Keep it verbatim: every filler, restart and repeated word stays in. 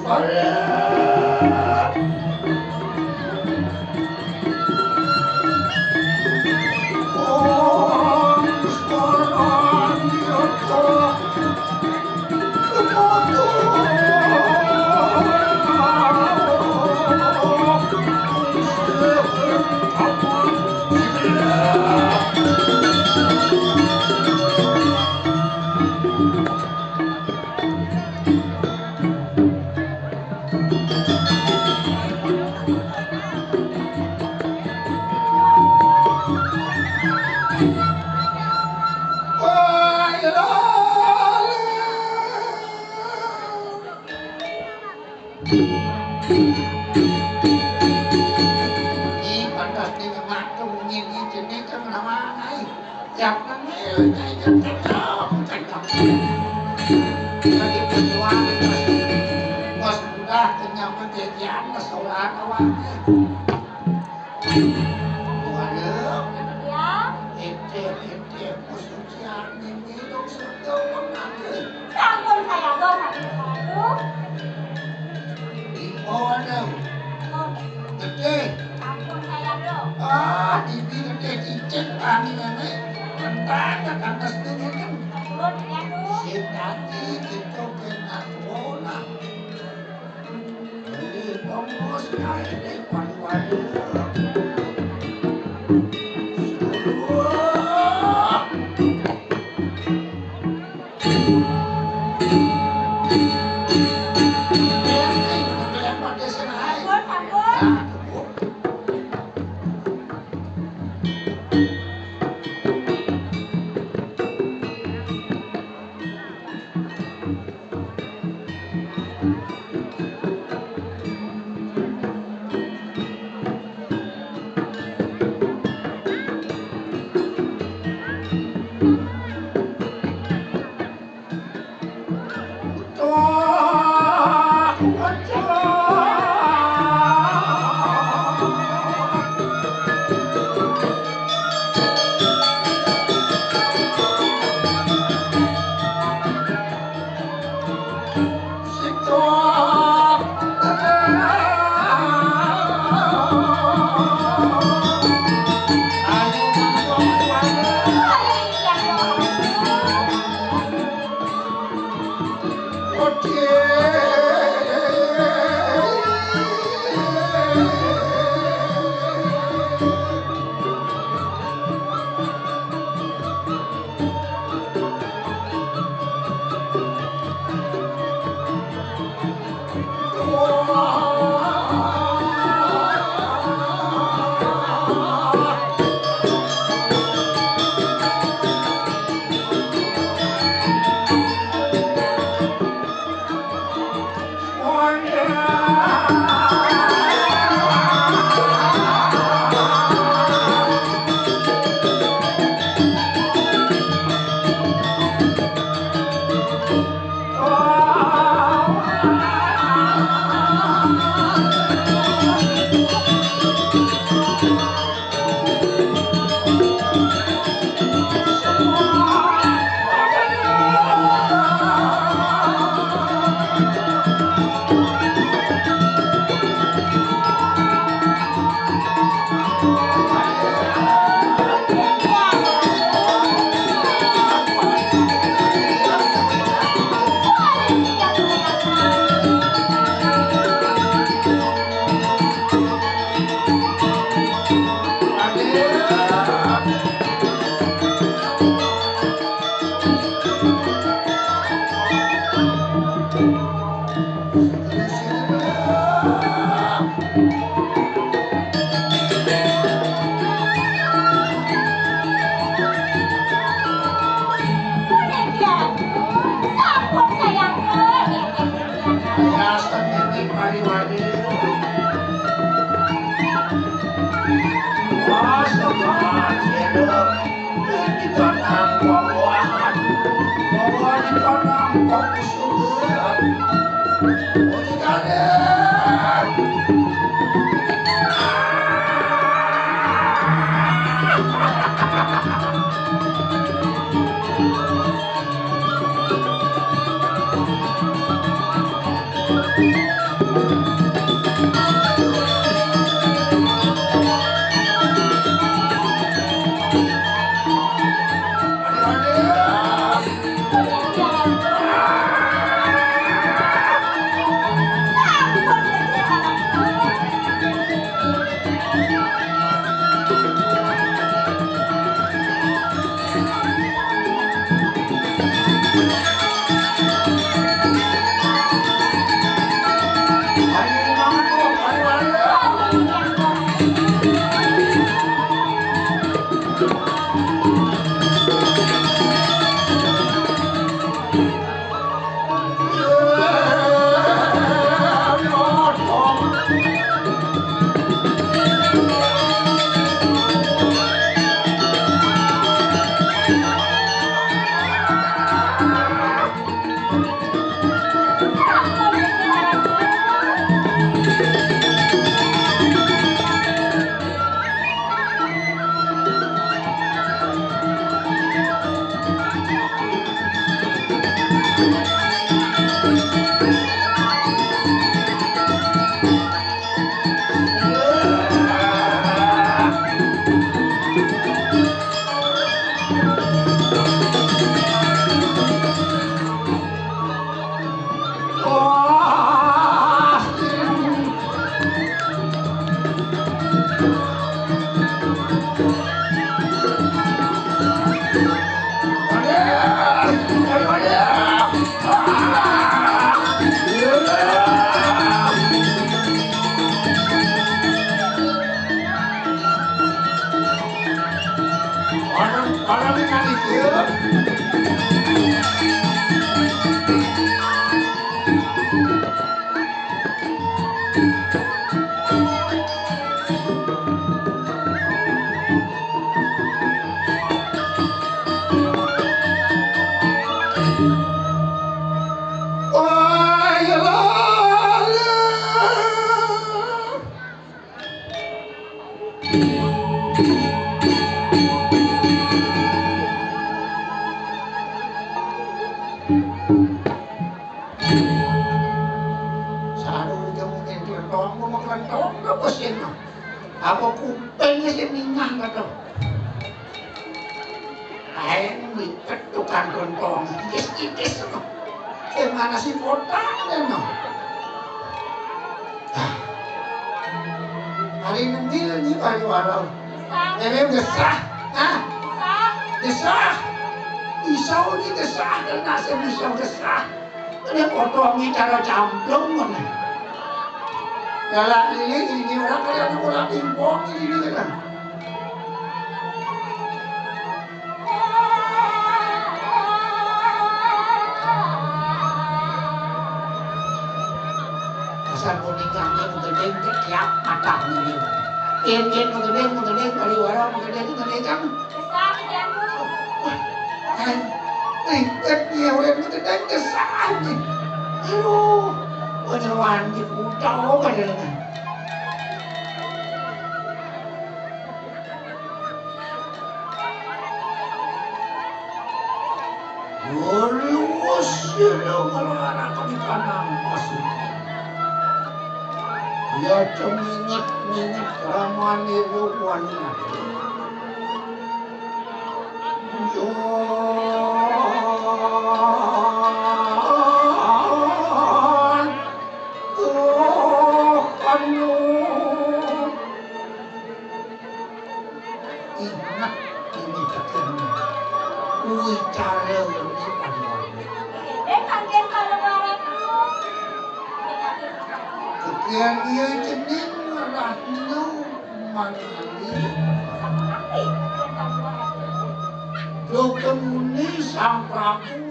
Ih, pantes ning nyemak tuh, nyen iki jenenge Cemrawang ae. Yang nengil, nyai nyemprot, oh, cekak. Lagi perjuangan, Mas. Bos udah kenyang pendekian, mas, ora awake. Waduh. Ya. Ente, ente, bos ujian ini dong, sudah menang. Sampun saya, Bos, sampun saya, Bu. Di mana? Bos. Gede. Sampun saya, Bu. Ah, di gede cicing kami nenek. Kentangnya kan mesti ngene. Sampun, ya, Bu. Sing dadi kita kena corona. Ini bos, ya, ini palu-palu. Saru jam nyentil tong, mau makan tong, apa sih, no? Apa kupingnya sih mingah, kata? Ae mlipet tukang klontong, itis-itis, no. Sing mana si kotakne, no? Ah. Ari nemil ni, ari walau. Desah. Ini desah. Hah? Desah. Desah. Isau ni desah, dan nasib isau desah. Ini potong ni cara camplung, no. Galak lili ini orang kaya anak bola pingpong ini, kan. Asal kuning yang gedeng, tiap matang ini. Yen, yen gedeng, gedeng, kali wara gedeng, gedeng kan. Besar, Ki Anu. Wah, kan. Ribet ya, udah gedeng, kesal nih. Aduh, beneran di kutau, kadang-kadang. Wali wasi lo ngelarang di kanan masuk. Ya, ceminget-minget ramane lo wani ati. Jan, oh, anu. Inget ini ketemu. Kuwi cara ini anu. Dek, kanggen kalau barang. Kekian dia jeneng Ratno Mangili. Dukun muni Sang Prabu